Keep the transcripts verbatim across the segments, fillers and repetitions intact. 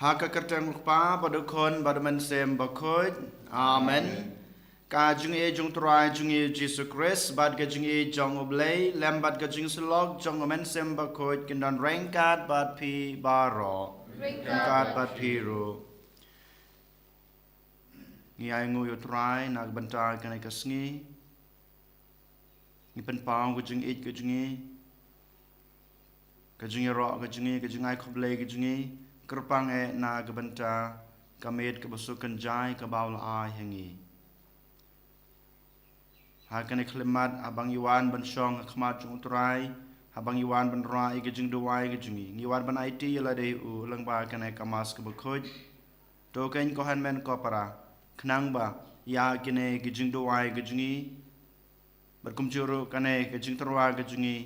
Ha ka kyrteng u Kpa, bad u Khun, bad u Mynsiem Bakhuid. Amen. Ka jingïeit jong u Trai jong ngi Jisu Khrist, bad ka jingïeit jong u Blei, lem bad ka jingsyllok jong u Mynsiem Bakhuid, kin don ryngkat bad phi baroh. Ryngkat bad phi ruh. Ngi ainguh ïa u Trai na ka bynta kane ka sngi. Ngi pynpaw ka jingïeit ka jong ngi, ka jingïaroh ka jong ngi, ka jingai khublei ka jong ngi, kyrpang eh na ka bynta ka miet kaba suk kynjai kaba u la ai ha ngi. Ha kane ka khyllipmat, haba ngi wan ban shong ha khmat jong u Trai, haba ngi wan ban rah ïa ka jingduwai ka jong ngi, ngi wan ban aiti ïa lade ha u lyngba kane ka Mass kaba khuid. To keiñ ko hynmen ko para, khnang ba ïa kine ki jingduwai ki jong ngi, bad kumjuh ruh kane ka jingtyrwa ka jong ngi,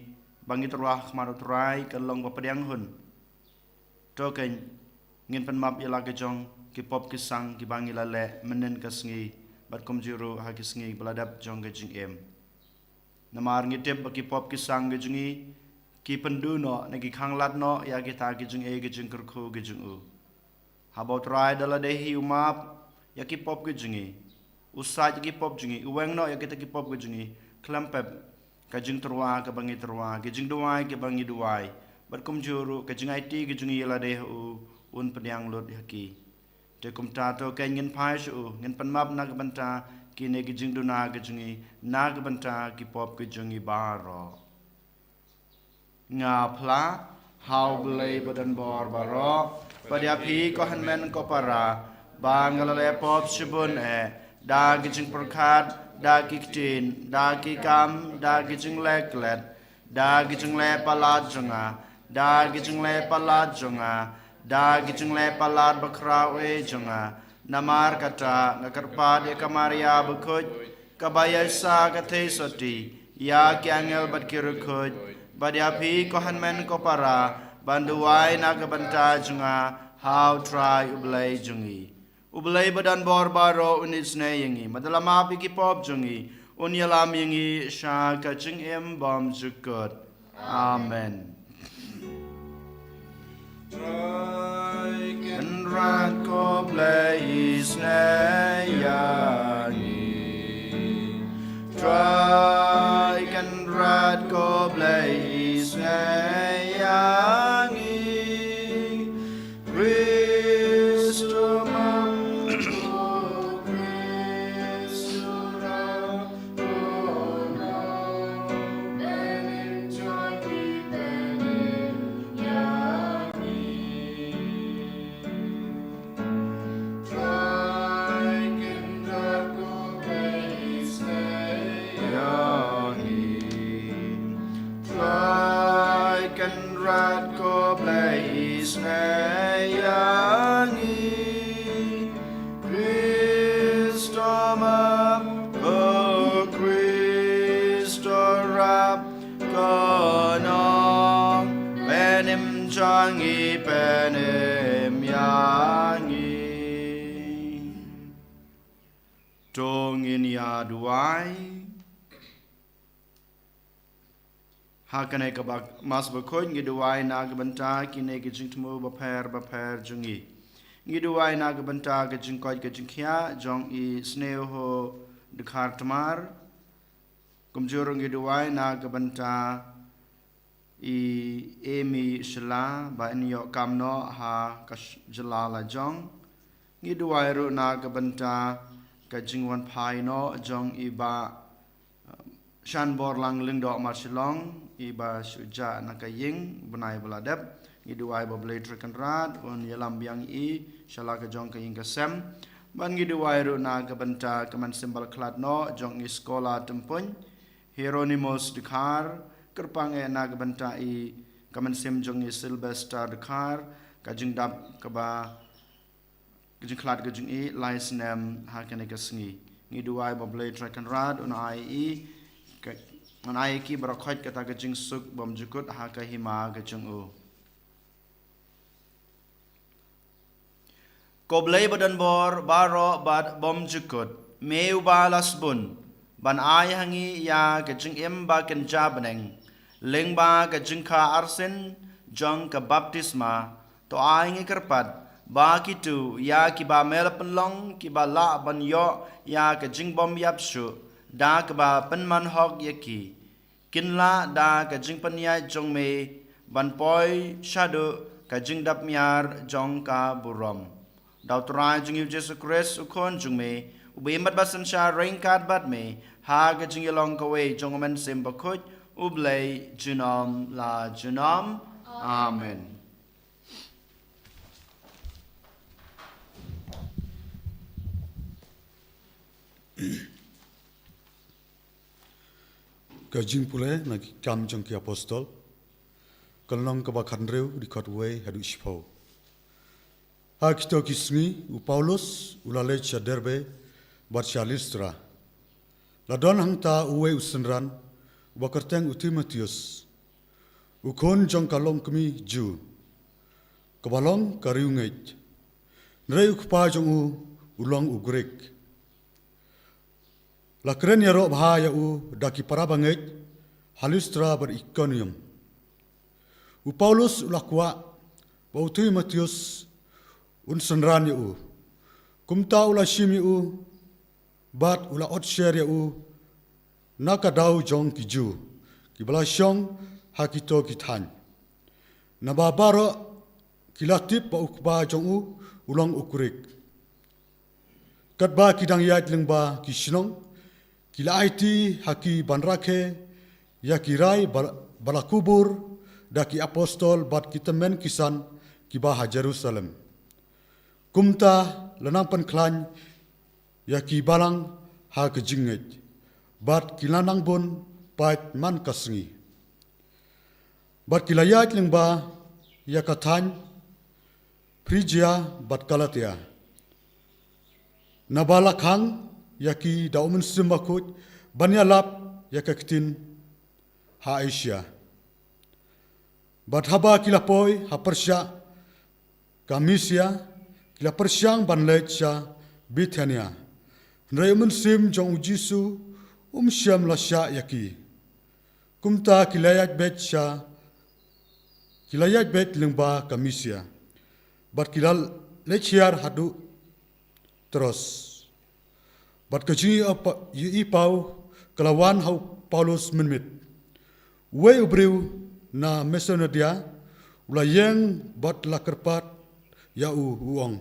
ba ngi tyrwa ha khmat u Trai, kan long ba pdiang hun. To keiñ, ngin pynmap ïa la ki jong ki pop ki sang kiba ngi la leh mynhynnin ka sngi, bad kumjuh ruh ha ki sngi ba la dep jong ka jingim. Namar ngi tip ba ki pop ki sang ki jong ngi, ki pynduh noh, ne ki khanglad noh ïa kita ki jingeh ki jingkyrkhu ki jong u. Haba u Trai da lade hi u map ïa ki pop ki jong ngi, u said ïa ki pop jong ngi, u weng noh ïa kita ki pop ki jong ngi, khlem pep ka jingtyrwa kaba ngi tyrwa, ka jingduwai kaba ngi duwai, bad kumjuh ruh ka jingaiti ka jong ngi ïa lade ha u, un pdiang lut ïa ki. Te kumta to keiñ ngin phai sha u, ngin pynmap na ka bynta kine ki jingduna ki jong ngi, na ka bynta ki pop ki jong ngi baroh. Nga phla ha u Blei badonbor baroh, bad ïa phi ko hynmen ko para, ba nga la leh pop shibun eh, da ki jingpyrkhat, da ki ktien, da ki kam, da ki jingleh klet, da ki jingleh palat jong nga, da ki jingleh palat jong nga, da ki jingleh palat bakhraw eh jong nga. Namar kata nga kyrpad ïa ka Maria bakhuid, kaba ïaishah ka theisotti ïa ki angel bad ki riewkhuid, bad ïa phi ko hynmen ko para, ban duwai na ka bynta jong nga ha u Trai u Blei jong ngi. U Blei badonbor baroh un isynei ïa ngi, bad da la map ïa ki pop jong ngi, un ïalam ïa ngi sha ka jingim bymjukut. Amen. Trai Kynrad ko Blei isynei ïa ngi. Trai Kynrad ko Blei isynei ïa ngi. Khrist u map, Khrist u rah, u nong, penim jong ngi, penim ïa ngi. Trai Kynrad ko Blei isynei ïa ngi. Trai Kynrad ko Blei isynei ïa ngi. Khrist u map, ko Khrist u rah, ko nong, penim jong ngi, penim ïa ngi. To ngin ïa duwai. Ha kane ka bak-, Mass Bakhuid ngi duwai na ka bynta kine ki jingthmu bapher bapher jong ngi. Ngi duwai na ka bynta ka jingkoit ka jingkhiah jong i Sneho Dkhar Tmar. Kumjuh ruh ngi duwai na ka bynta i Amy Shylla ba in ïoh kam noh ha ka sh-, jylla la jong. Ngi duwai ruh na ka bynta ka jingwan phai noh jong i Bah, um, Shanborlang Lyngdoh Marshillong, i ba shu jah na ka ïing bnai ba la dep. Ngi duwai ba U Blei Trai Kynrad un ïalam biang i sha la ka jong ka ïing ka sem. Bad ngi duwai ruh na ka bynta ka mynsiem ba la khlad noh jong i Scholar Tympuin Hieronymus Dkhar, kyrpang eh na ka bynta i ka mynsiem jong i Sylvester Dkhar, ka jingdap kaba, ka jingkhlad ka jong i lai snem ha kane ka sngi. Ngi duwai ba U Blei Trai Kynrad un ai i ka, un ai ki baroh khoit kata ka jingsuk bymjukut ha ka hima ka jong u. Ko Blei ba don bor baroh bad bymjukut, me uba la sbun ban ai ha ngi ïa ka jingim ba kynja bneng lyngba ka jingkha arsien jong ka baptisma, to ai ngi kyrpad ba kito ïa kiba me la pynlong kiba lah ban ïoh ïa ka jingbymïap shuh da kaba pynman hok ïa ki, kin lah da ka jingpynïaid jong me ban poi shaduh ka jingdap miar jong ka burom. Da U Trai jong ngi U Jisu Khrist U Khun jong me, uba im bad ba synshar ryngkat bad me ha ka jingïalong kawei jong U Mynsiem Bakhuid, U Blei junom la junom. Amen. Ka jingpule na ki Kam jong ki Apostol, ka lynnong kaba khathynriew, dkhot wei haduh shiphew. Ha kito ki sngi u Paulus u la leit sha Derbe bad sha Listra. La don hangta uwei u synran uba kyrteng u Timotheus, u khun jong ka longkmie Jiw, kaba long ka riewngeit. Hynrei u kpa jong u u long u Grik. La kren ïaroh bha ïa u da ki para bangeit ha Listra bad Ikonium. U Paulus u la kwah ba u Timotheus un synran ïa u. Kumta u la shim ïa u bad u la ot sher ïa u na ka daw jong ki Jiw kiba la shong ha kito ki thaiñ, naba baroh ki la tip ba u kpa jong u u long u Grik. Katba ki dang ïaid lyngba ki shnong, ki la aiti ha ki ban rakhe ïa ki rai ba, ba la kubur da ki apostol bad ki tymmen ki san kiba ha Jerusalem. Kumta la nang pynkhlaiñ ïa ki balang ha ka jingngeit bad ki la nang bun pait man ka sngi. Bad ki la ïaid lyngba ïa ka thaiñ Phrijia bad Galatia, naba la khang ïa ki da U Mynsiem Bakhuid ban ïalap ïa ka ktien ha Asia. Bad haba ki la poi ha pyrshah ka Misia, ki la pyrshang ban leit sha Bithynia. Hynrei U Mynsiem jong U Jisu um shym la shah ïa ki. Kumta ki la ïaid beit sha, ki la ïaid beit lyngba ka Misia, bad ki la leit hiar haduh Troas. Bad ka jingïohi paw ka la wan ha u Paulus mynmiet. Uwei u briew na Masedonia u la ïeng bad la kyrpad ïa u, u ong,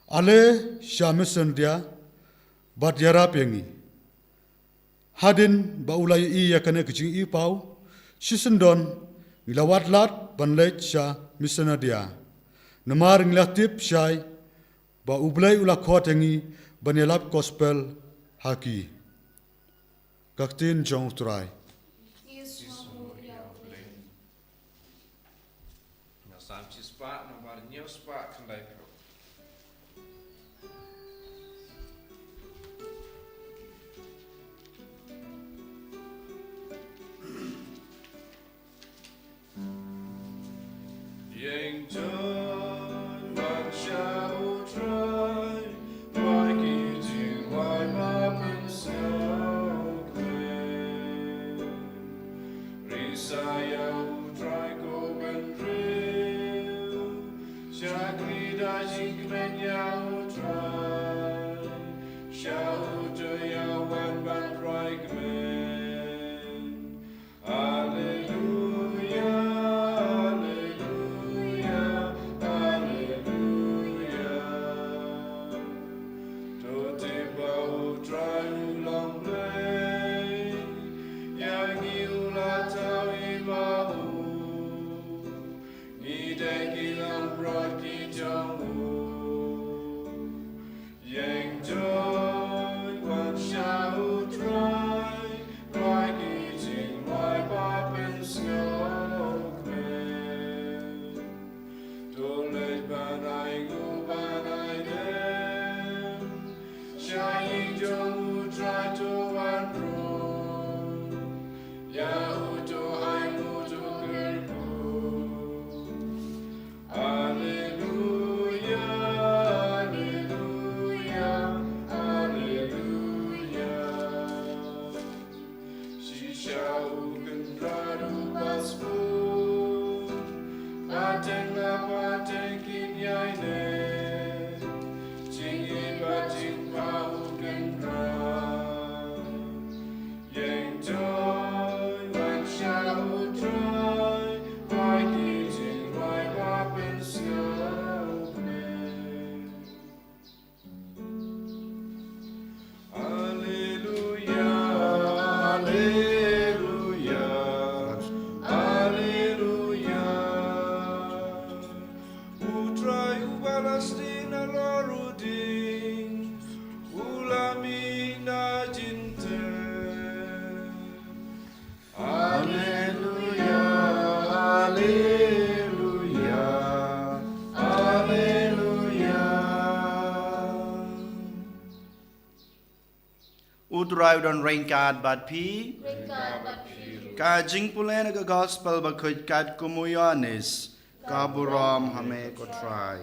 Ale sha Masedonia bad ïarap ïa ngi. Hadien ba u la ïohi ïa kane ka jingïohi paw, shisyndon ngi la wad lad ban leit sha Masedonia, namar ngi la tip shai ba U Blei u la khot ïa ngi ban ïalap gospel ha ki. Ka ktien jong U Trai. Nga Sam shispah, namar hynñiew spah khyndai phew. Ïeng junom sha U Trai, wai ki jingwai ba mynsiem. Ïa jingkmen ïa U Trai, sha uto uba wan ban roi kmen. Alleluia, alleluia, alleluia. To tip ba U Trai u long Blei, ïa ngi u la thaw i ma u. Ngi dei ki langbrot ki jong u. Ïeng jong wan sha U Trai, roi ki jingroi ba pynsngewkmen. To leit ban ai nguh ban ai dem sha ïing jong U Trai, to wan rung ïa u, to ai nguh, to kyrkhu. Alleluia, alleluia, alleluia. Shisha U Kynrad u ba sbun, pateng la pateng kin ïaineh. Jingim bad jingpang U Kynrad. Ïeng jong wan sha U Trai, roi ki jingroi ba pynsngewkmen. Alleluia, alleluia, alleluia. U Trai uba la sdien halor u dieng, u la mih na jingtep. Alleluia, alleluia, alleluia. U Trai u don ryngkat bad phi. Ryngkat bad phi. Ka jingpule na ka Gospel bakhuid katkum u Ïoannis. Ka burom ha me ko Trai.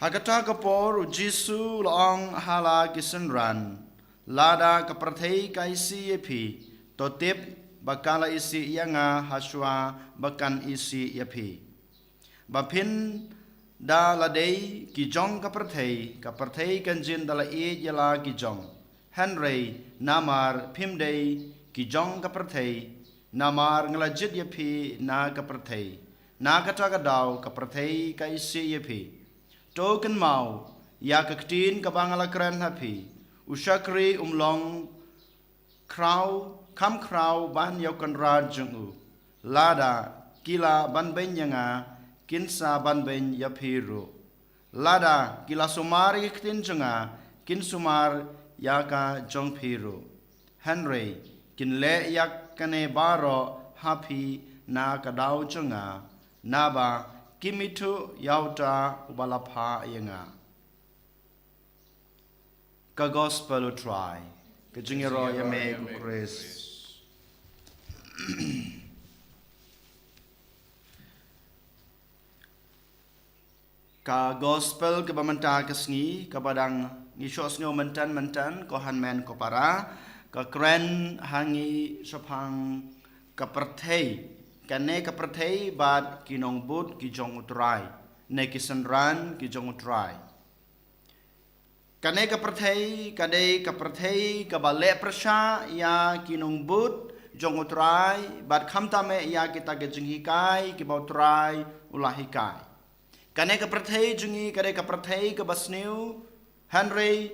Ha kata ka por u Jisu u la ong ha la ki synran, lada ka pyrthei ka isih ïa phi, to tip ba ka la isih ïa nga hashwa ba kan isih ïa phi. Ba phin da la dei ki jong ka pyrthei, ka pyrthei kan jin da la ïeit ïa la ki jong. Hynrei namar phim dei ki jong ka pyrthei, namar nga la jied ïa phi na ka pyrthei, na kata ka daw ka pyrthei ka isih ïa phi. To kynmaw ïa ka ktien kaba nga la kren ha phi, u shakri um long khraw, kham khraw ban ïa u kynrad jong u. Lada ki la banbeiñ ïa nga, kin sa banbeiñ ïa phi ruh. Lada ki la sumar ïa ka ktien jong nga, kin sumar ïa ka jong phi ruh. Hynrei kin leh ïa kane baroh ha phi na ka daw jong nga, naba kim ithuh ïa uta uba la phah ïa nga. Ka Gospel u Trai. Ka jingïaroh ïa me ko Khrist. Ka Gospel kaba mynta ka sngi, kaba dang ngi shoh sngew mynta mynta, ko hynmen ko para, ka kren ha ngi shaphang ka pyrthei, kane ka pyrthei bad ki nongbud ki jong u Trai, ne ki synran ki jong u Trai. Kane ka pyrthei ka dei ka pyrthei kaba leh pyrshah ïa ki nongbud jong u Trai, bad khamtam eh ïa kita ki jinghikai kiba u Trai u la hikai. Kane ka pyrthei jong ngi ka dei ka pyrthei kaba sniew, hynrei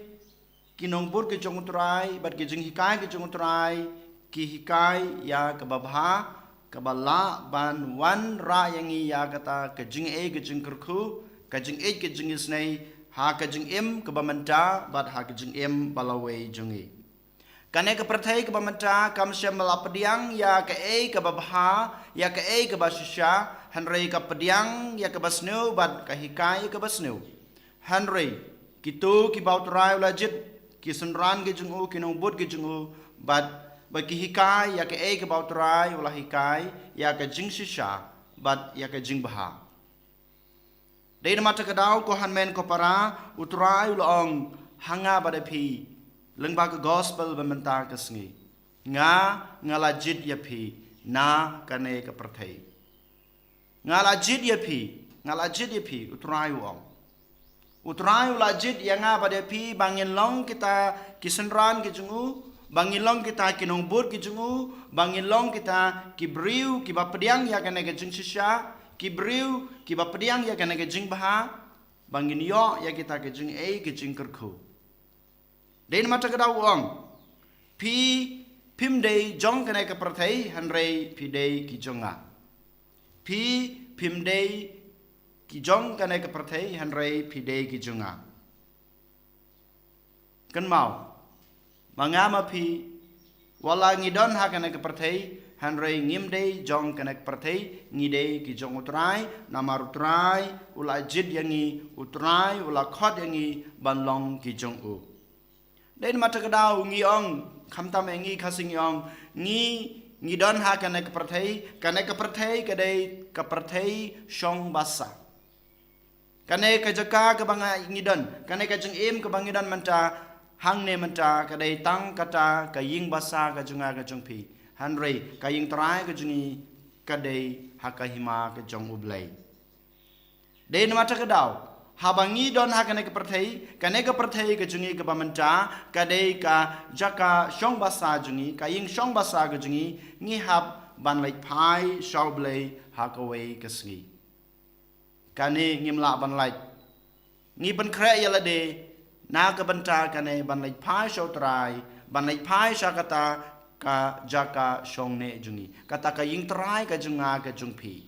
ki nongbud ki jong u Trai bad ki jinghikai ki jong u Trai ki hikai ïa kaba bha, kaba lah ban wanrah ïa ngi ïa kata ka jingaiei ka jingkyrkhu, ka jingïeit ka jingisynei, ha ka jingim kaba mynta bad ha ka jingim ba lawei jong ngi. Kane ka pyrthei kaba mynta kam shym la pdiang ïa kaei kaba bha, ïa kaei kaba shisha, hynrei ka pdiang ïa kaba sniew bad ka hikai ïa kaba sniew. Hynrei kito kiba u Trai u la jied, ki synran ki jong u, ki nongbud ki jong u, bad ba ki hikai ïa kaei kaba u Trai u la hikai, ïa ka jingshisha bad ïa ka jingbha. Dei namar kata ka daw, ko hynmen ko para, u Trai u la ong ha nga bad ha phi lyngba ka Gospel ba mynta ka sngi, nga, nga la jied ïa phi na kane ka pyrthei. Nga la jied ïa phi, nga la jied ïa phi, u Trai u ong. U Trai u la jied ïa nga bad ïa phi, ba ngin long kita ki synran ki jong u, ba ngin long kita ki nongbud ki jong u, ba ngin long kita ki briew kiba pdiang ïa kane ka jingshisha, ki briew kiba pdiang ïa kane ka jingbha, ba ngin ïoh ïa kita ki jingeh ki jingkyrkhu. Dei namar kata ka daw u ong, phi phim dei jong kane ka pyrthei, hynrei phi dei ki jong nga. Phi phim dei ki jong kane ka pyrthei, hynrei phi dei ki jong nga. Kynmaw, ma nga ma phi, wat la ngi don ha kane ka pyrthei, hynrei ngim dei jong kane ka pyrthei, ngi dei ki jong u Trai, namar u Trai u la jied ïa ngi, u Trai u la khot ïa ngi ban long ki jong u. Dei namar kata ka daw ngi ong, khamtam eh ngi Khasi ngi ong, ngi, ngi don ha kane ka pyrthei, kane ka pyrthei ka dei ka pyrthei shong basa. Kane ka jaka kaba nga ngi don, kane ka jingim kaba ngi don mynta, hangne mynta, ka dei tang kata ka ïing basa ka jong nga ka jong phi. Hynrei ka ïing trai ka jong ngi ka dei ha ka hima ka jong u Blei. Dei namar kata ka daw, haba ngi don ha kane ka pyrthei, kane ka pyrthei ka jong ngi kaba mynta, ka dei ka jaka shong basa jong ngi, ka ïing shong basa ka jong ngi, ngi hap ban leit phai sha u Blei ha kawei ka sngi. Kane ngim lah ban lait. Ngi pynkhreh ïa lade na ka bynta kane ban leit phai sha u Trai, ban leit phai sha kata ka jaka shong neh jong ngi, kata ka ïing trai ka jong nga ka jong phi.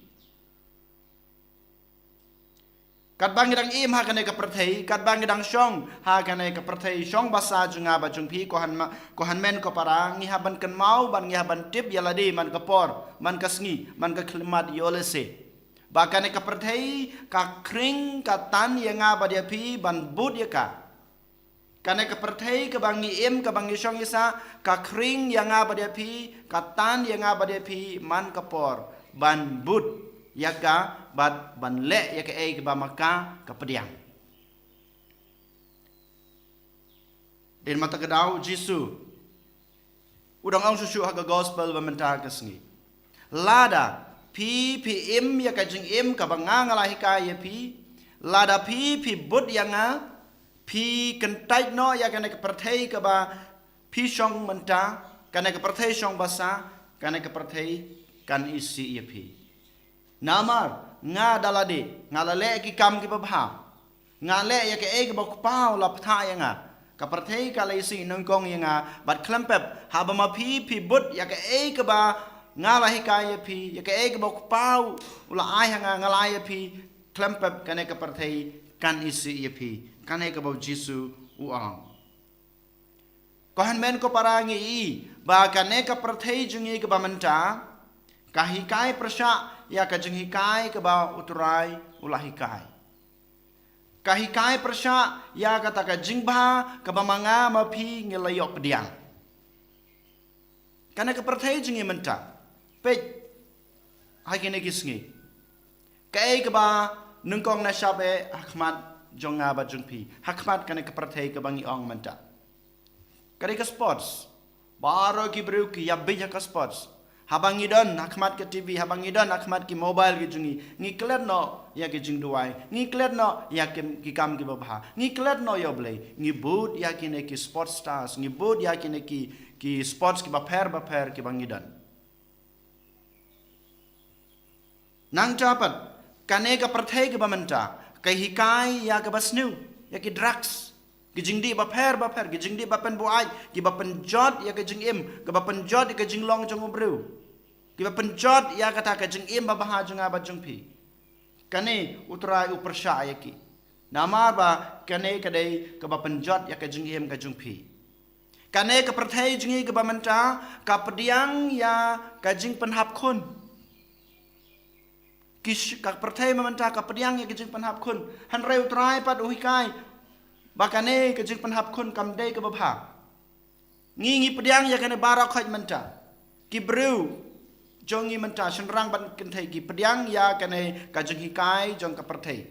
Katba ngi dang im ha kane ka pyrthei, katba ngi dang shong ha kane ka pyrthei shong basa jong nga bad jong phi, ko hynma-, ko hynmen ko para, ngi hap ban kynmaw, ban ngi hap ban tip ïa lade man ka por, man ka sngi, man ka khyllipmat ïoh lehse. Ba kane ka pyrthei ka khring ka tan ïa nga bad ïa phi ban bud ïa ka. Kane ka pyrthei kaba ngi im, kaba ngi shong ïa sa, ka khring ïa nga bad ïa phi, ka tan ïa nga bad ïa phi man ka por ban bud ïa ka bad ban leh ïa kaei kaba ma ka ka pdiang. Dei namar kata ka daw u Jisu u dang ong shuh shuh ha ka gospel ba mynta ka sngi, lada phi, phi im ïa ka jingim kaba nga nga la hikai ïa phi, lada phi, phi bud ïa nga, phi kyntait noh ïa kane ka pyrthei kaba phi shong mynta, kane ka pyrthei shong basa, kane ka pyrthei kan isih ïa phi. Namar nga da lade nga la leh ki kam kiba bha, nga leh ïa kaei kaba u Kpa u la pynthah ïa nga, ka pyrthei ka la isih nyngkong ïa nga. Bad khlem pep, haba ma phi, phi bud ïa kaei kaba nga la hikai ïa phi, ïa kaei kaba u Kpa u la ai ha nga, nga la ai ïa phi, khlem pep kane ka pyrthei kan isih ïa phi. Kane kaba u Jisu u ong. Ko hynmen ko para, ngi i ba kane ka pyrthei jong ngi kaba mynta ka hikai pyrshah ïa ka jinghikai kaba u Trai u la hikai. Ka hikai pyrshah ïa kata ka jingbha kaba ma nga ma phi ngi la ïoh pdiang. Kane ka pyrthei jong ngi mynta, peit ha kine ki sngi, kaei kaba nyngkong na shap eh ha khmat jong nga bad jong phi, ha khmat kane ka pyrthei kaba ngi ong mynta? Ka dei ka sports. Baroh ki briew ki ïa bit ha ka sports. Haba ngi don ha khmat ka T V, haba ngi don ha khmat ki mobile ki jong ngi, ngi klet noh ïa ki jingduwai, ngi klet noh ïa ki, ki kam kiba bha, ngi klet noh ïa u Blei, ngi bud ïa kine ki sports stars, ngi bud ïa kine ki, ki sports kiba pher ba pher kiba ngi don. Nangta pat, kane ka pyrthei kaba mynta ka hikai ïa kaba sniew, ïa ki drugs, ki jingdih ba pher ba pher, ki jingdih ba pynbuaid, kiba pynjot ïa ka jingim, kiba pynjot ïa ka jinglong jong u briew, kiba pynjot ïa kata ka jingim ba bha jong nga bad jong phi. Kane u Trai u pyrshah ïa ki. Namar ba kane ka dei kaba pynjot ïa ka jingim ka jong phi. Kane ka pyrthei jong ngi kaba mynta ka pdiang ïa ka jingpynhap khun. Ki sh-, ka pyrthei mynta ka pdiang ïa ka jingpynhap khun. Hynrei u Trai pat u hikai ba kane ka jingpynhap khun kam dei kaba bha. Ngi, ngi pdiang ïa kane baroh khoit mynta. Ki briew jong ngi mynta, shynrang bad kynthei, ki pdiang ïa kane ka jinghikai jong ka pyrthei.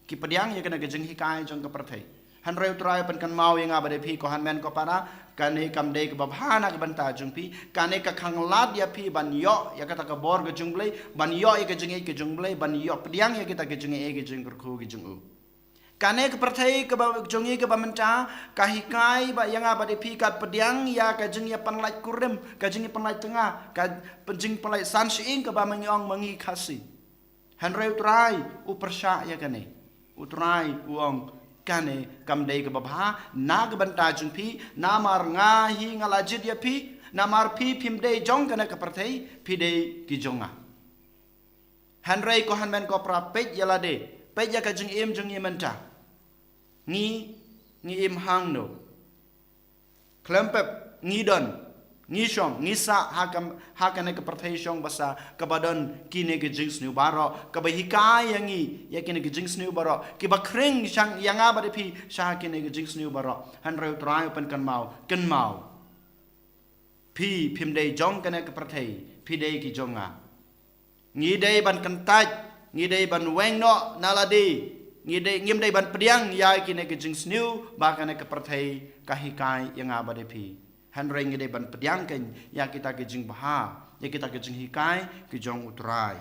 Ki pdiang ïa kane ka jinghikai jong ka pyrthei. Hynrei U Trai u pynkynmaw ïa nga bad ïa phi, ko hynmen ko para, kane kam dei kaba bha na ka bynta jong phi. Kane ka khanglad ïa phi ban ïoh ïa kata ka bor ka jong U Blei, ban ïoh ïa ka jingïeit ka jong U Blei, ban ïoh pdiang ïa kita ki jingïeit ki jingkyrkhu ki jong u. Kane ka pyrthei kaba jong ngi kaba mynta ka hikai ba ïa nga bad ïa phi, ka pdiang ïa ka jingïapynlait kurim, ka jingïapynlait tnga, ka jingpynlait san shyieng kaba ma ngi ong ma ngi Khasi. Hynrei U Trai u pyrshah ïa kane. U Trai u ong, kane kam dei kaba bha na ka bynta jong phi, namar nga hi nga la jied ïa phi, namar phi phim dei jong kane ka pyrthei, phi dei ki jong nga. Hynrei ko hynmen ko para, peit ïa lade, peit ïa ka jingim jong ngi mynta. Ngi, ngi im hangno? Khlem pep, ngi don, ngi shong, ngi sah ha kam, ha kane ka pyrthei shong basa, kaba don kine ki jingsniew baroh, kaba hikai ïa ngi ïa kine ki jingsniew baroh, kiba khring shang ïa nga bad ïa phi sha kine ki jingsniew baroh. Hynrei U Trai u pynkynmaw, kynmaw. Phi phim dei jong kane ka pyrthei, phi dei ki jong nga. Ngi dei ban kyntait, ngi dei ban weng noh na lade, ngi dei, ngim dei ban pdiang ïa kine ki jingsniew ba kane ka pyrthei ka hikai ïa nga bad ïa phi. Hynrei ngi dei ban pdiang kein ïa kita ki jingbha, ïa kita ki jinghikai ki jong U Trai.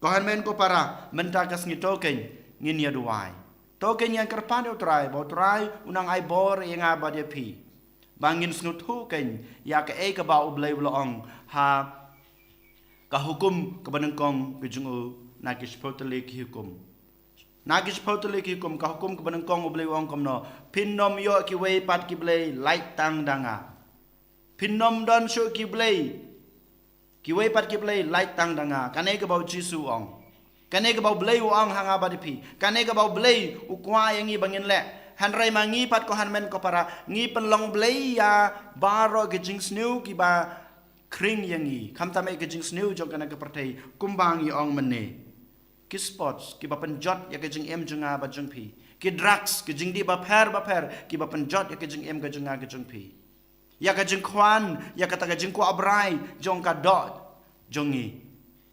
Ko hynmen ko para, mynta ka sngi to kein ngin ïa duwai. To kein ngin kyrpad ïa U Trai, ba U Trai un nang ai bor ïa nga bad ïa phi. Ba ngin sngewthuh kein ïa kaei kaba U Blei u la ong ha ka hukum kaba nyngkong ka jong u, na ki shiphew tylli ki hukum. Na ki shiphew tylli ki hukum, ka hukum kaba nyngkong U Blei u ong kumno: Phin ym ïoh kiwei pat ki blei lait tang da nga. Phin ym don shuh ki blei, kiwei pat ki blei lait tang da nga. Kane kaba U Jisu u ong. Kane kaba U Blei u ong ha nga bad ïa phi. Kane kaba U Blei u kwah ïa ngi ba ngin leh. Hynrei ma ngi pat ko hynmen ko para, ngi pynlong blei ïa baroh ki jingsniew kiba khring ïa ngi. Khamtam eh ki jingsniew jong kane ka pyrthei, kumba ngi ong mynne. Ki sports kiba pynjot ïa ka jingim jong nga bad jong phi. Ki drugs, ki jingdih bapher bapher kiba pynjot ïa ka jingim ka jong nga ka jong phi. Ïa ka jingkhwan, ïa kata ka jingkwah brai jong ka doh jong ngi.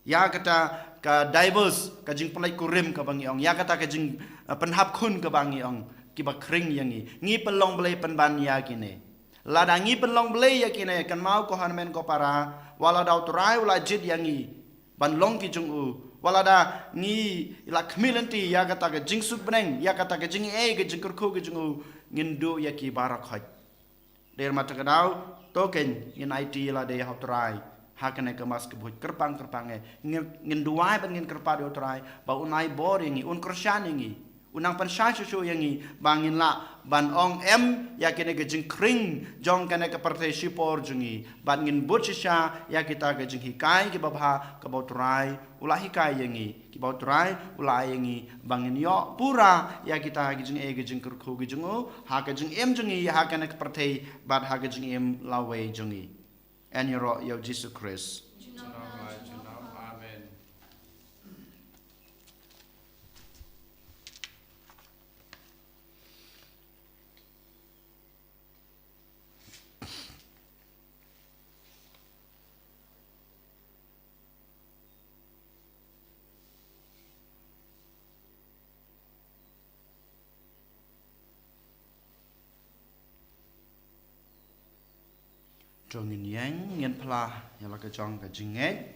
Ïa kata ka divorce, ka jingpynlait kurim kaba ngi ong. Ïa kata ka jing, eh, pynhap khun kaba ngi ong. Kiba khring ïa ngi. Ngi pynlong blei pynban ïa kine. Lada ngi pynlong blei ïa kine, kynmaw ko hynmen ko para, wat lada U Trai u la jied ïa ngi ban long ki jong u, wat lada ngi la khmih lynti ïa kata ka jingsuk bneng, ïa kata ka jingaiei ka jingkyrkhu ka jong u, ngin duh ïa ki baroh khoit. Dei ma kata ka daw, to kein ngin aiti ïa lade ha U Trai ha kane ka Mass kaba khuid kyrpang kyrpang eh. Ngin, ngin duwai bad ngin kyrpad ïa U Trai ba un ai bor ïa ngi, un kyrshan ïa ngi, un nang pynshai shuh shuh ïa ngi ba ngin lah ban ong em ïa kane ka jingkhring jong kane ka pyrthei shipor jong ngi, bad ngin bud shisha ïa kita ka jinghikai kiba bha kaba U Trai u la hikai ïa ngi, kiba U Trai u la ai ïa ngi ba ngin ïoh pura ïa kita ki jingaiei ki jingkyrkhu ki jong u ha ka jingim jong ngi ha kane ka pyrthei bad ha ka jingim lawei jong ngi. Yn ïaroh ïa U Jisu Khrist. Junom lai junom. Amen. To ngin ïeng, ngin phla ïa la ka jong ka jingngeit.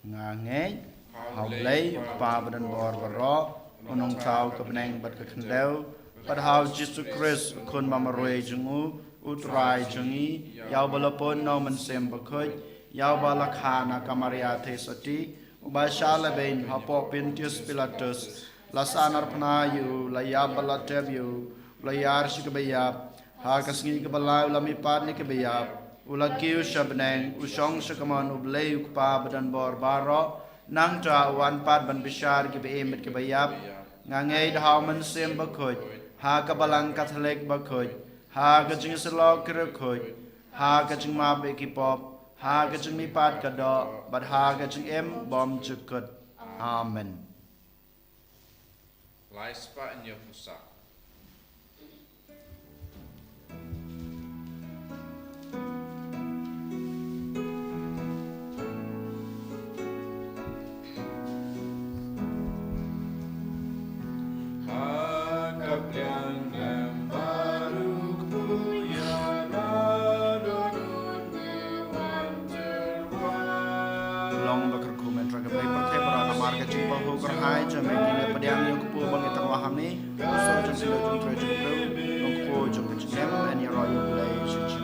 Nga ngeit ha U Blei, U Kpa badonbor baroh, U Nongthaw ka bneng bad ka khyndew, bad ha U Jisu Khrist, U Khun ba marwei jong u, U Trai jong ngi, ïa uba la pun na U Mynsiem Bakhuid, ïa uba la kha na ka Maria Theisotti, uba shah lehbeiñ hapoh Pontius Pilatus, la sahnarphna ïa u, la ïap bad la tep ïa u, la ïar sha kaba ïap, ha ka sngi kaba lai u la mihpat na ki baïap, u la kiew sha bneng, u shong sha kamon U Blei U Kpa badonbor baroh, nangta u wan pat ban bishar kiba im bad kiba ïap. Nga ngeit ha U Mynsiem Bakhuid, ha ka Balang Katholik bakhuid, ha ka jingïasyllok ki riewkhuid, ha ka jingmap ïa ki pop, ha ka jingmihpat ka doh, bad ha ka jingim bymjukut. Amen. Lai spah, yn ïa pyrshah. Ka jingpynpaw kyrhai jong me, ngi la pdiang ïa u kpu ba ngi tyrwa ha me, u soh jong ka jingtrei jong u briew, u kpu jong ka jingim, yn ïaroh ïa u Blei shisha.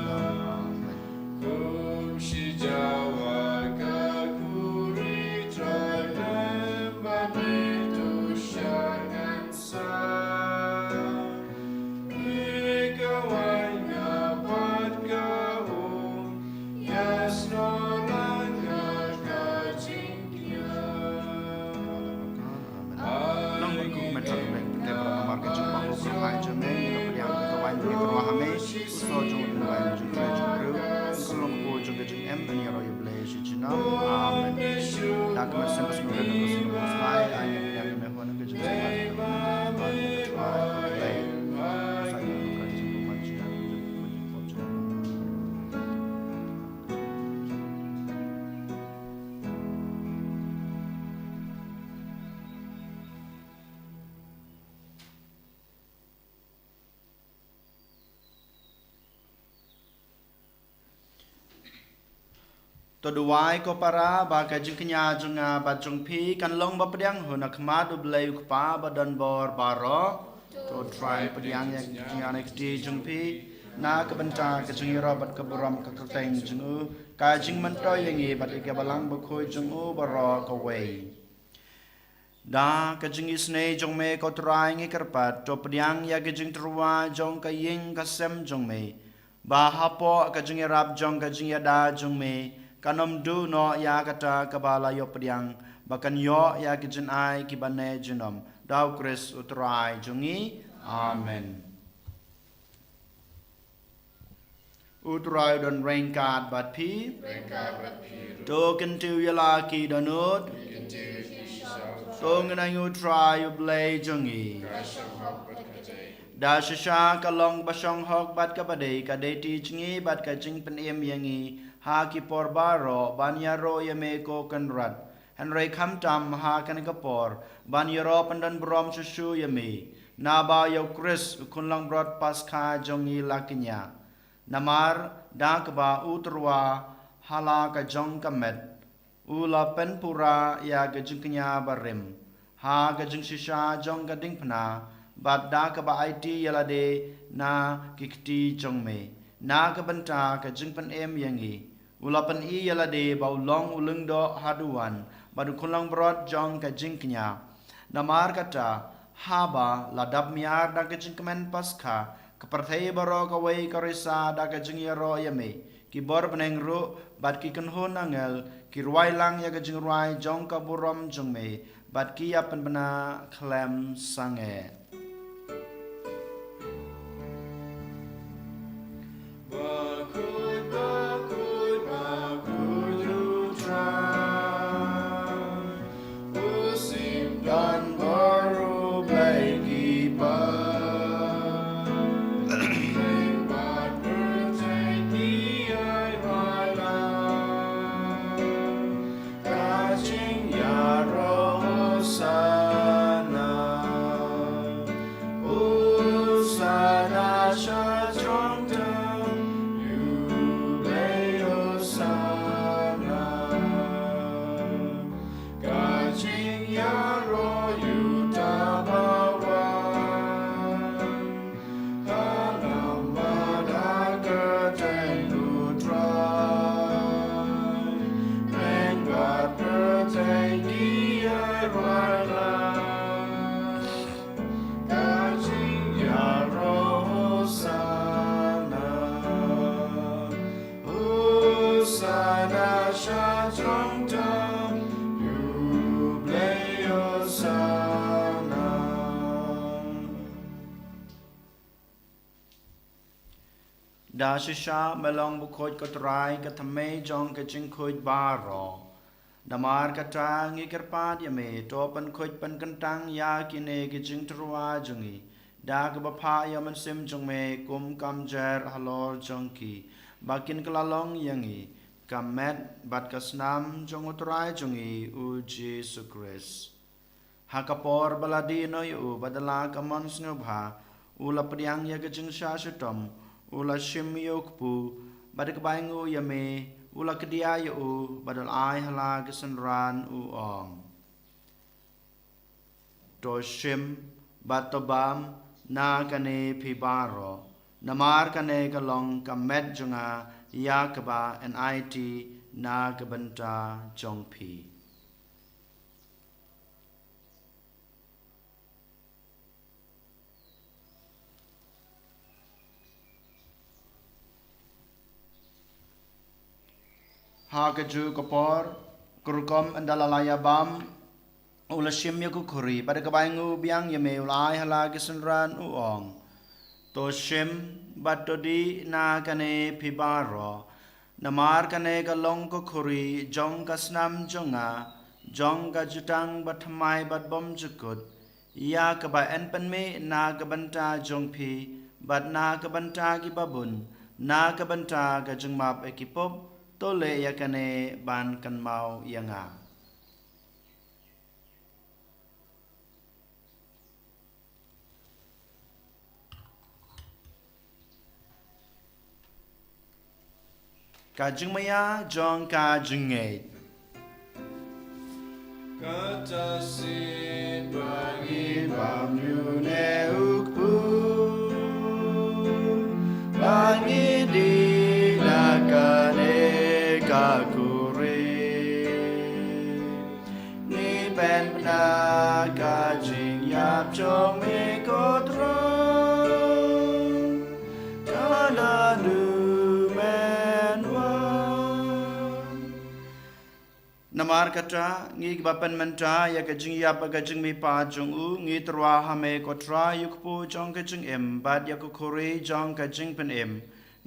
Amen. Nang ban kuh met sha ka bek pynte para namar ka jingpynpaw kyrhai jong me, ngi la pdiang ïa ka waiñ ba ngi tyrwa ha me, u soh jong u waiñ jong u briew, ka long kpu jong ka jingim, yn ïaroh ïa u Blei shisha. Amen. Da ka mynsiem basngewrit, da ka mynsiem basngew ai, ai ïa ka jingim. To duwai ko para ba ka jingkñia jong nga bad jong phi kan long ba pdiang hun ha khmat U Blei U Kpa ba don bor baroh. To trai pdiang ïa ka jingïaid kti jong phi na ka bynta ka jingïaroh bad ka burom ka kyrteng jong u, ka jingmyntoi ïa ngi bad ïa ka Balang Bakhuid jong u baroh kawei. Da ka jingisynei jong me ko Trai ngi kyrpad, to pdiang ïa ka jingtyrwa jong ka ïing ka sem jong me, ba hapoh ka jingïarap jong ka jingïada jong me, kan ym duh noh ïa kata kaba la ïoh pdiang, ba kan ïoh ïa ka jingai kiba ne junom. Da U Khrist U Trai jong ngi. Amen. U Trai u don ryngkat bad phi. Ryngkat bad phi ruh. To kyntiew ïa la ki dohnud. Kyntiew ïa ki sha U Trai. To ngin aiñ ïa U Trai U Blei jong ngi. Ka shong hok bad ka dei. Da shisha ka long ba shong hok bad kaba dei, ka dei ti jong ngi bad ka jingpynim ïa ngi ha ki por baroh ban ïaroh ïa me ko Kynrad. Hynrei khamtam ha kane ka por ban ïaroh pyndon burom shuh shuh ïa me, naba ïa U Khrist U Khunlangbrot Paskha jong ngi la kñia. Namar da kaba u tyrwa ha la ka jong ka met, u la pynpura ïa ka jingkñia barim ha ka jingshisha jong ka diengphna, bad da kaba aiti ïa lade na ki kti jong me, na ka bynta ka jingpynim ïa ngi. U la pyni ïa lade ba u long u lyngdoh haduh wan, bad u khunlangbrot jong ka jingkñia. Namar kata, haba la dap miar da ka jingkmen Paskha, ka pyrthei baroh kawei ka risa da ka jingïaroh ïa me, ki bor bneng ruh, bad ki kynhun angel, ki rwai lang ïa ka jingrwai jong ka burom jong me, bad ki ïa pynbna khlem sangeh. Ka jingïaroh Hosanna. Hosanna sha jrong tam, ïa U Blei Hosanna. Ka jingïaroh ïa uta ba wan. Da shisha me long bakhuid ko Trai, ka thymmei jong ka jingkhuid baroh. Namar kata ngi kyrpad ïa me, to pynkhuid pynkyntang ïa kine ki jingtyrwa jong ngi da kaba phah ïa u Mynsiem jong me kum ka mjer halor jong ki, ba kin kylla long ïa ngi ka met bad ka snam jong u Trai jong ngi u Jisu Khrist. Ha ka por ba la die noh ïa u bad da la ka mon sngewbha, u la pdiang ïa ka jingshah shitom, u la shim ïa u kpu, bad da kaba ainguh ïa me, u la kdiah ïa u bad u la ai ha la ki synran, u ong: To shim bad to bam na kane phi baroh, namar kane ka long ka met jong nga ïa kaba yn aiti na ka bynta jong phi. Ha kajuh ka por, ka rukom ynda la la ïa bam, u la shim ïa ka khuri, bad ka bai ngu biang ïa me u la ai ha la ki synran u ong: To shim bad to dih na kane phi baroh, namar kane ka long ka khuri jong ka snam jong nga, jong ka jutang bathymmai bad bymjukut, ïa kaba yn pynmih na ka bynta jong phi bad na ka bynta ki babun, na ka bynta ka jingmap ïa ki pop. To leh ïa kane ban kynmaw ïa nga. Ka jingmaïa jong ka jingngeit. Kata shisien ba ngi bam ïa une u kpu, ba ngi dih na kane ka khuri, ngi pynbna ka jingïap jong me ko Trai, ka la du men wan. Namar kata, ngi kiba pynmynta ïa ka jingïap bad ka jingmihpat jong u, ngi tyrwa ha me ko Trai, ïa u kpu jong ka jingim bad ïa ka khuri jong ka jingpynim.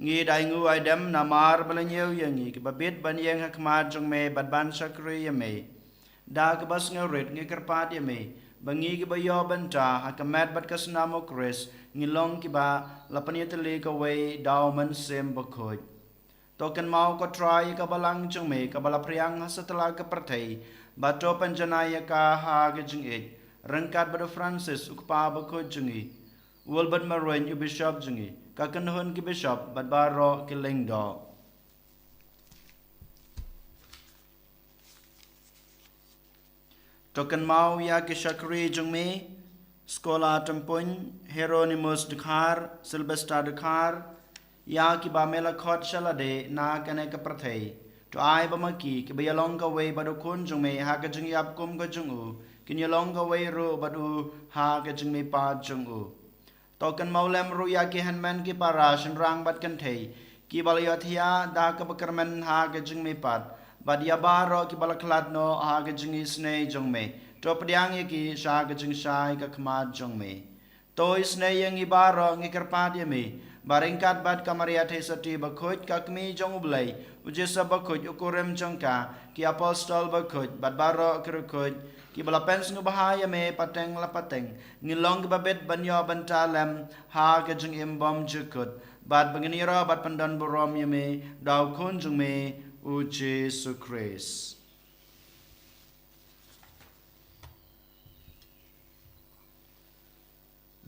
Ngi da ainguh aidem namar ba la ñiew ïa ngi kiba bit ban ïeng ha khmat jong me bad ban shakri ïa me. Da kaba sngewrit ngi kyrpad ïa me ba ngi kiba ïoh bynta ha ka met bad ka snam u Khrist, ngi long kiba la pynïatylli kawei da u Mynsiem Bakhuid. To kynmaw ko Trai ïa ka balang jong me kaba la phriang ha satlak ka pyrthei, bad to pynjanai ïa ka ha ka jingïeit, ryngkat bad u Francis u kpa bakhuid jong ngi, u Wilbert Marwein u bishop jong ngi, ka kynhun ki bishop bad baroh ki lyngdoh. To kynmaw ïa ki shakri jong me, Skola Tympuin, Hieronymus Dkhar, Sylvester Dkhar, ïa kiba me la khot sha lade na kane ka pyrthei. To ai ba ma ki kiba ïalong kawei bad u Khun jong me ha ka jingïap kum ka jong u, kin ïalong kawei ruh bad u ha ka jingmihpat jong u. To kynmaw lem ruh ïa ki hynmen ki para shynrang bad kynthei kiba la ïohthiah da kaba kyrmen ha ka jingmihpat, bad ïa baroh kiba la khlad noh ha ka jingisynei jong me. To pdiang ïa ki sha ka jingshai ka khmat jong me. To isynei ïa ngi baroh, ngi kyrpad ïa me ba ryngkat bad ka Maria Theisotti bakhuid, ka Kmie jong u Blei, u Joseph bakhuid u kurim jong ka, ki apostol bakhuid bad baroh ki riewkhuid kiba la pynsngewbha ïa me pateng la pateng, ngin long kiba bit ban ïoh bynta lem ha ka jingim bymjukut, bad ba ngin ïaroh bad pyndonburom ïa me da u Khun jong me, u Jisu Khrist.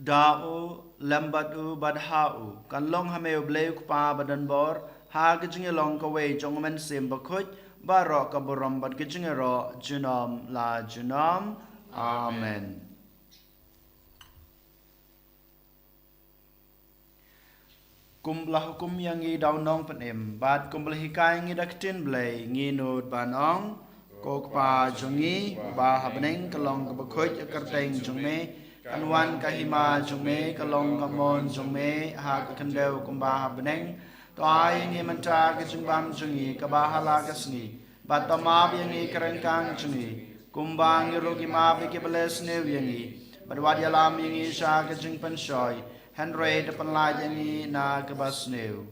Da u, lem bad u, bad ha u, kan long ha me u Blei u Kpa badonbor, ha ka jingïalong kawei jong u Mynsiem Bakhuid, baroh ka burom bad ka jingïaroh junom la junom. Amen. Kumba la hukum ïa ngi da u Nongpynim, bad kumba la hikai ïa ngi da ka ktien Blei, ngi nud ban ong: Ko Kpa jong ngi uba ha bneng, ka long kaba khuid ka kyrteng jong me, kan wan ka hima jong me, ka long ka mon jong me ha ka khyndew kumba ha bneng. To ai ïa ngi mynta ka jingbam jong ngi kaba ha la ka sngi, bad to map ïa ngi ki ryngkang jong ngi, kumba ngi ruh ngi map ïa kiba leh sniew ïa ngi, bad wat ïalam ïa ngi sha ka jingpynshoi, hynrei to pynlait ïa ngi na kaba sniew.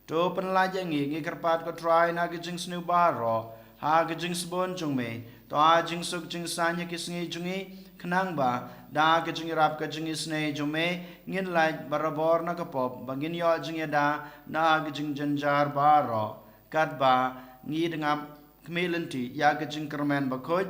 To pynlait ïa ngi, ngi kyrpad ko Trai, na ka jingsniew baroh, ha ka jingsbun jong me. To ai jingsuk jingsaiñ ha ki sngi jong ngi, khnang ba da ka jingïarap ka jingisynei jong me, ngin lait barabor na ka pop, ba ngin ïoh jingïada na ka jingjynjar baroh. Katba ngi dang ap khmih lynti ïa ka jingkyrmen bakhuid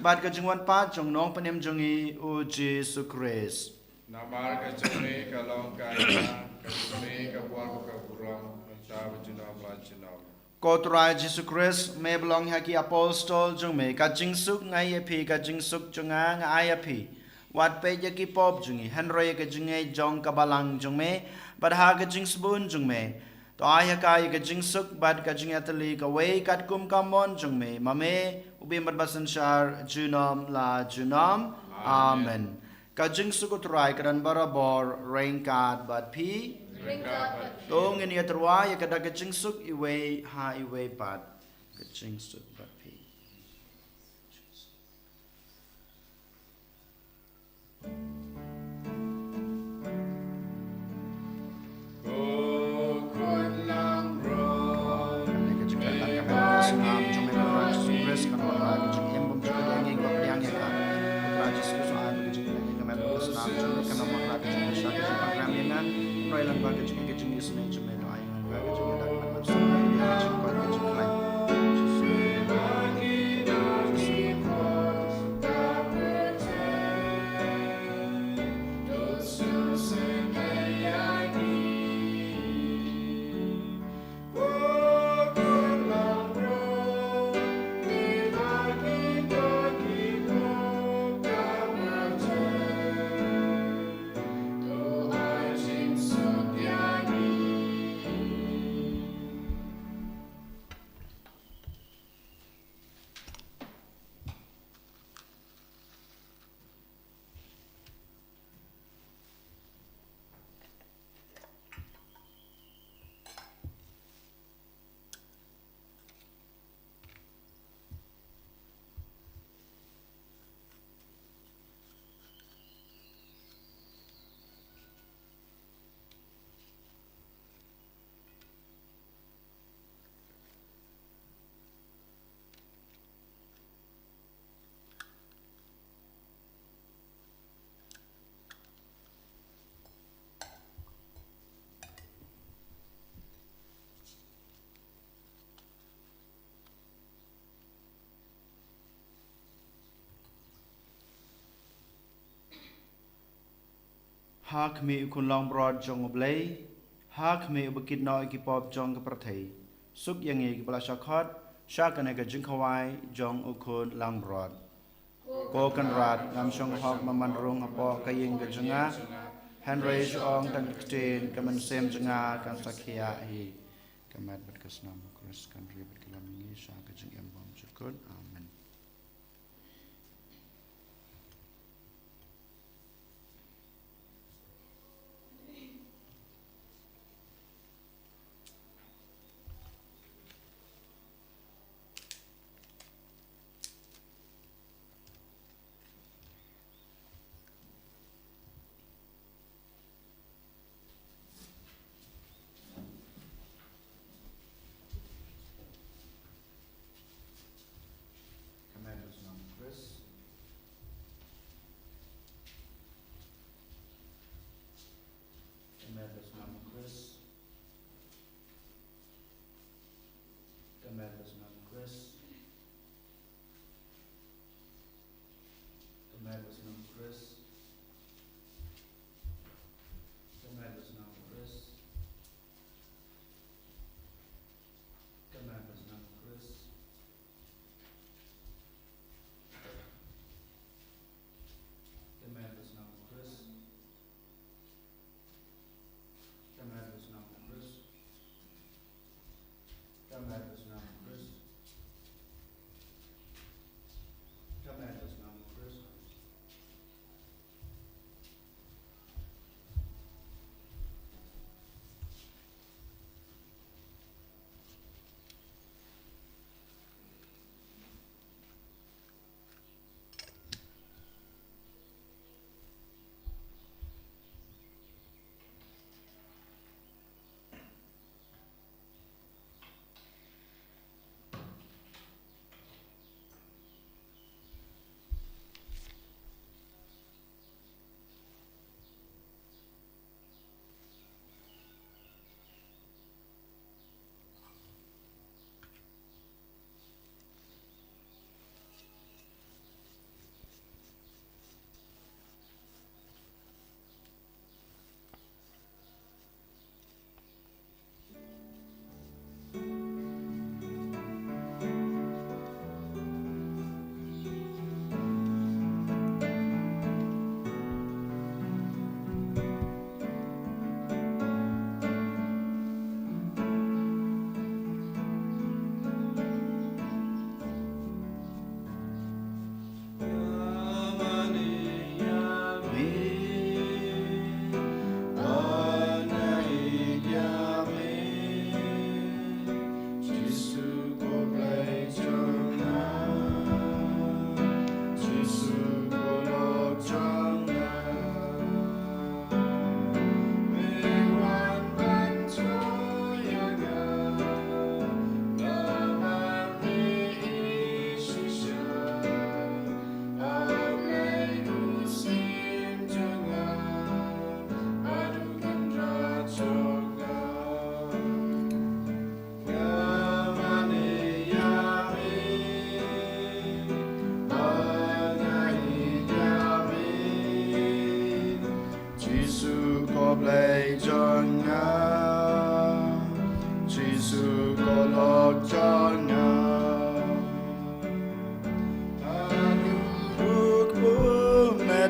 bad ka jingwan pat jong u Nongpynim jong ngi, u Jisu Khrist. Namar ka jong me ka long ka hima, ka jong me ka bor bad ka burom, mynta bad junom la junom. Ko Trai Jisu Khrist, me ba la ong ha ki apostol jong me: Ka jingsuk nga ai ïa phi, ka jingsuk jong nga nga ai ïa phi. Wat peit ïa ki pop jong ngi, hynrei ïa ka jingngeit jong ka balang jong me, bad ha ka jingsbun jong me, to ai ha ka ïa ka jingsuk bad ka jingïatylli kawei katkum ka mon jong me, ma me, u Blei Baphriang Synshar, junom la junom. Amen. Ka jingsuk U Trai ka don barabor ryngkat bad phi. Ryngkat bad phi. To ngin ïatyrwa ïa ka da ka jingsuk iwei ha iwei pat. Ka jingsuk bad phi. Kane ka jingkren ka met ka snam jong me, Kynrad Jisu Khrist, kan wanrah ka jingim bymjukut ïa ngi, ba pdiang ïa ka. Kynrad Jisu Khrist, ai ba ka jingkren ka met ka snam jong me kan wanrah ka jingkren sha ka jingpakram ïa nga. Hynrei lyngba ka jingim ka jingisynei jong me, to ai lyngba ka jingim ka met ka snam ïa ka jingkoit ka jingkhlaiñ. Ha khmih u khun langbrot jong U Blei, ha khmih uba kit noh ïa ki pop jong ka pyrthei, suk ïa ngi kiba la shah khot sha kane ka jingkhawai jong u khun langbrot. Ko Kynrad, ngam shong hok ban rung hapoh ka ïing ka jong nga, hynrei shu ong tang ka ktien, ka mynsiem jong nga kan sa khiah hi. Ka met bad ka snam u Khrist kan ri bad ka lam ïa ngi sha ka jingim bymjukut. Amen. Ka met ka snam u Khrist. Ka met ka snam u Khrist. Ka met ka snam u Khrist. Ka met ka snam u Khrist. Ka met ka snam u Khrist. Ka met ka snam u Khrist. Ka met ka snam u Khrist. Ka met ka snam u Khrist. Ka met ka snam u Khrist. Ka met ka snam u Khrist.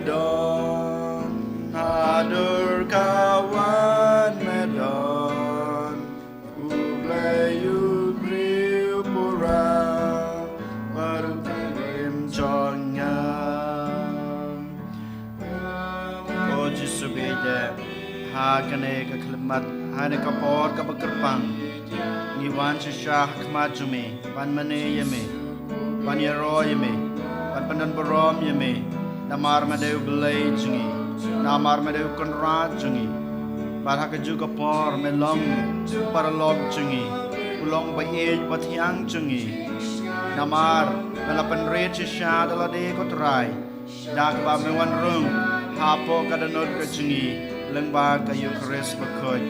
Don, hadur ka wan me don. U Blei u briew pura, bad u kyrmen jong nga. O Jisu beit, ha kane ka khyllipmat, ha kane ka por kaba kyrpang, ngi wan shisha ha khmat jong me, ban mane ïa me, ban ïaroh ïa me, ban pyndon burom ïa me. Namar me dei u Blei jong ngi, namar me dei u Kynrad jong ngi. Bad ha kajuh ka por me long u paralok jong ngi, u long u ba ïeit ba thiang jong ngi. Namar me la pynrit shisha da lade, ko Trai, da kaba me wan rung hapoh ka dohnud ka jong ngi lyngba ka Eukharist bakhuid.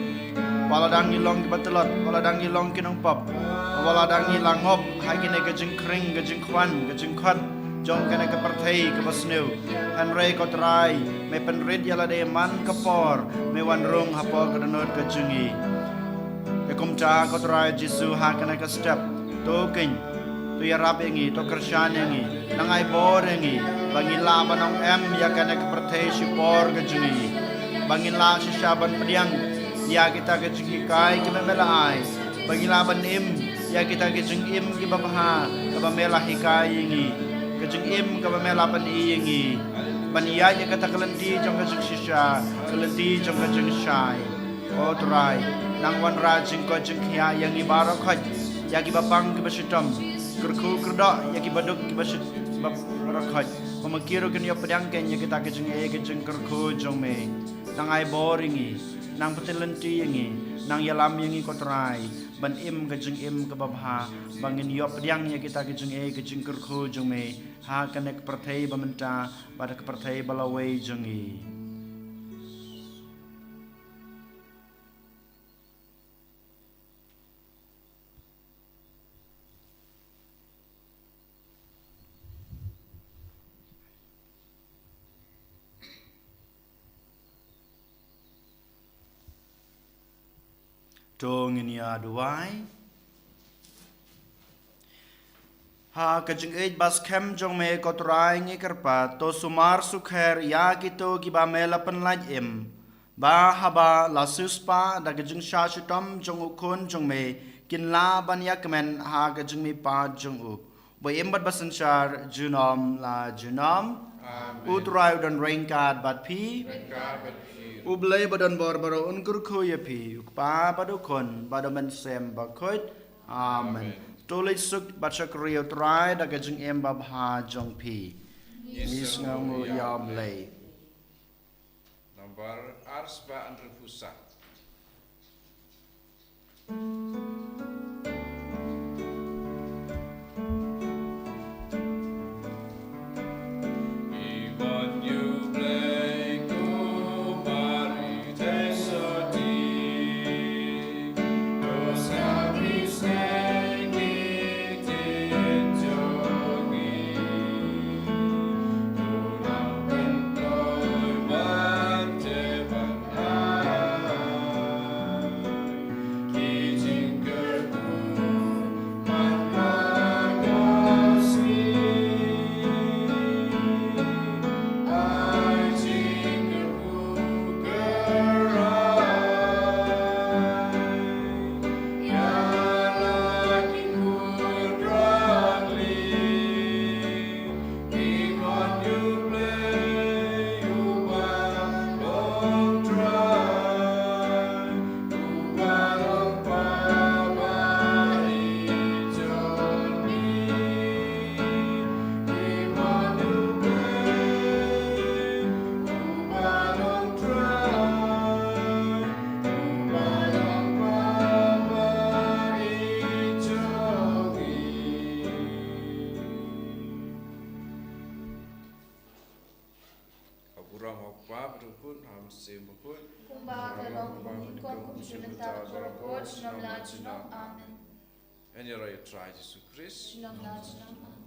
Wat la dang ngi long kiba tlot, wat la dang ngi long ki nongpop, wat la dang ngi la ngop ha kane ka jingkhring, ka jingkhwan, ka jingkhot jong kane ka pyrthei kaba sniew, hynrei ko Trai, me pynrit ïa lade man ka por me wan rung hapoh ka dohnud ka jong ngi. Te kumta ko Trai Jisu, ha kane ka step, to keiñ, to ïarap ïa ngi, to kyrshan ïa ngi, nang ai bor ïa ngi, ba ngin lah ban ong em ïa kane ka pyrthei shipor ka jong ngi, ba ngin lah shisha ban pdiang ïa kita ki jinghikai kiba me la ai, ba ngin lah ban im ïa kita ki jingim kiba bha kaba me la hikai ïa ngi, ka jingim kaba me la pyni ïa ngi, ban ïaid ïa kata ka lynti jong ka jingshisha, ka lynti jong ka jingshai. Ko Trai, nang wanrah jingkoit jingkhiah ïa ngi baroh khoit, ïa kiba pang kiba shitom, kyrkhu kyrdoh ïa kiba duk kiba shit, ba, baroh khoit, ba ma ki ruh kin ïoh pdiang keiñ ïa kita ki jingeh ki jingkyrkhu jong me. Nang ai bor ïa ngi, nang pynlynti ïa ngi, nang ïalam ïa ngi ko Trai, ban im ka jingim kaba bha, ba ngin ïoh pdiang ïa kita ki jingeh ki jingkyrkhu jong me, ha kane ka pyrthei ba mynta bad ka pyrthei ba lawei jong ngi. To ngin ïa duwai. Ha ka jingïeit ba skhem jong me ko Trai ngi kyrpad, to sumar sukher ïa kito kiba me la pynlait im, ba haba la siewspah da ka jingshah shitom jong u Khun jong me, kin lah ban ïa kmen ha ka jingmihpat jong u, ba im bad ba synshar junom la junom. Amen. U Trai u don ryngkat bad phi. Ryngkat bad phi. U Blei ba don bor baroh un kyrkhu ïa phi, u Kpa bad u Khun bad u Mynsiem Bakhuid. Amen. Amen. To leit suk bad shakri ïa u Trai da ka jingim babha jong phi. Ngi sngewnguh ïa u Blei. Nambar ar spah hynriewphew saw. Ka burom ha u Kpa bad u Khun bad u Mynsiem Bakhuid. Kumba ka long mynnyngkong, kumjuh mynta, baroh por, junom la junom. Amen. Ngan ïaroh ïa u Trai Jisu Khrist. Junom la junom.